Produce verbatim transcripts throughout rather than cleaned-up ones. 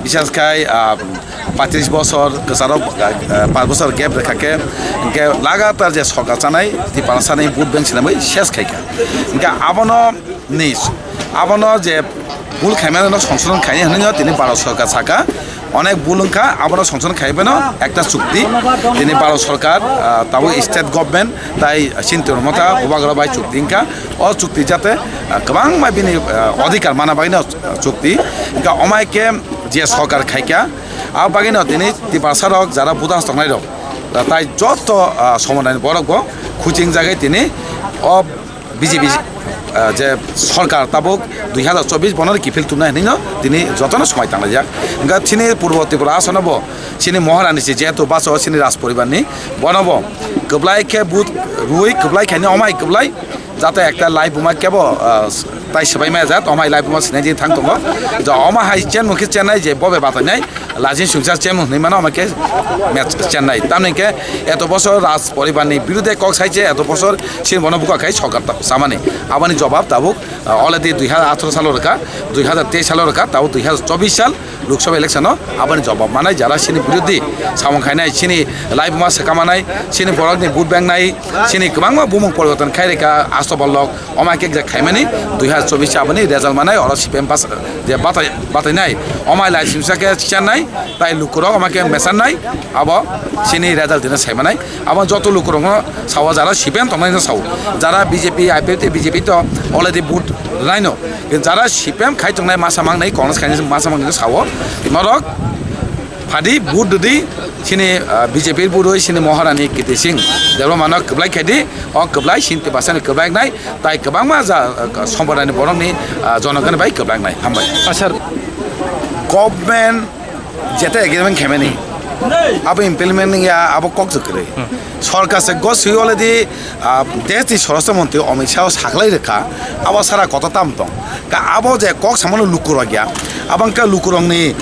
Bisas khai, ah, paitris bosor kwcharo, ah, panch bosor gap rwkha khe, hinkhe lagatar je sorkar chanai Tiprasani vote bank swnamwi ses khaikha. Hinkhe abono ni, abono je bul khaimano songsodon khainai hwnwi tini Bharat sorkar saka, onek bul wngkha, abono songsodon khaibaino ekta chukti tini Bharat sorkar, ah, tabuk state government tai Sinti Motha Bubagra bai chukti wngkha. O chukti jate, ah, kwbangma bini, ah, odhikar mana bagwino chukti. Hinkhe omai khe je sorkar khaikha, a bagwino tini Tiprasa rok jara budas tongnai rok, ah, tai joto, ah, somonai borok bo khuching jagwi tini o B J P, ah, je sorkar tabuk dui hazar chobbish bono kiphil tumnai hwnwi no tini jotono swmai tanglaijak. Hinkhe chini Purbo Tripura asono bo chini Maharani se jehetu baso chini Raj poribar ni, bono bo kwplai khe vote rwui kwplai khaini omai kwplai jate ekta laibuma kebo, ah, tai swbai maya jat, omai laibuma sinai jin thang tongo. Ja oma hai chenmung khe chennai je bobe batainai, lajin sungsa chemung hinwi mano, omo khe match chennai. Tamni khe eto bosor Raj poribar ni birude kok sai che, eto bosor sin bono buka khai sorkar ta-, samani. Aboni jobab tabuk, ah, already dui hazar atharo salo rwkha, dui hazar teis salo rwkha, tabuk dui hazar chobbish sal Lok Sabha election o aboni jobab manai, jara sini biruddhi samung khainai, sini laibuma swkamanai, sini borokni vote bank nai, sini kwbangma bumung poriborton khai rwkha, asto borlok. Omai khe je khaimani dui hazar chobbish aboni result manai, oro C P M bas-, je batai, batainai. Omai lai simsa khe chennai, tai lukurok omai khe mesannai, abo sini result dina saimanai. Abo joto lukurokno sao, jara C P M tongnai no sao. Jara B J P, I P F T, B J P to already vote rwnaino. Jara C P M khai tongnai masa mangnai, Congress khai masa mangnai no sao. Norok phadi vote dudi sini, ah, B J P vote rwi sini Maharani Kirti Singh Debbarma no kwplai khaidi, o kwplai sini Tiprasani kwplai nai. Tai kwbangma ja, ah, sompradayni borokni, ah, jonogoni bai kwblangnai. Hambai. Achha. Government jeta agreement khaimani, abo implement wngya, abo kok se kwrwi. Hmm. Sorkar se goswi already, ah, deshni Swarashtra Mantri Amit Shah o saklai rwkha, abo sara koto tam tong. Ka abo je kok samano lukurok ya, abo wngkha lukurokni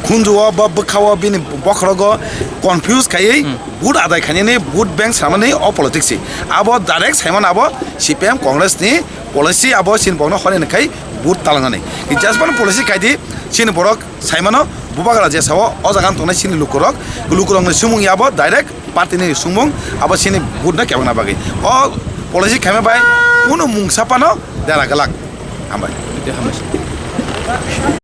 khunju o ba bwkha o bini bokhorogo confuse khaiwi, hmm, vote adai khainani, vote bank samani o politics si. Abo direct saimano abo C P M Congress ni policy, abo chini borokno horani khai vote talangnani. Just one policy khaidi chini borok saimano bubagra je sao o jaga tongnai chini lukurok, lukurokni sumung ya abo direct party ni sumung, abo chini vote no kebakna bagwi. O policy khaima bai kunu mungsa phano dera glak. Hambai. Hambai.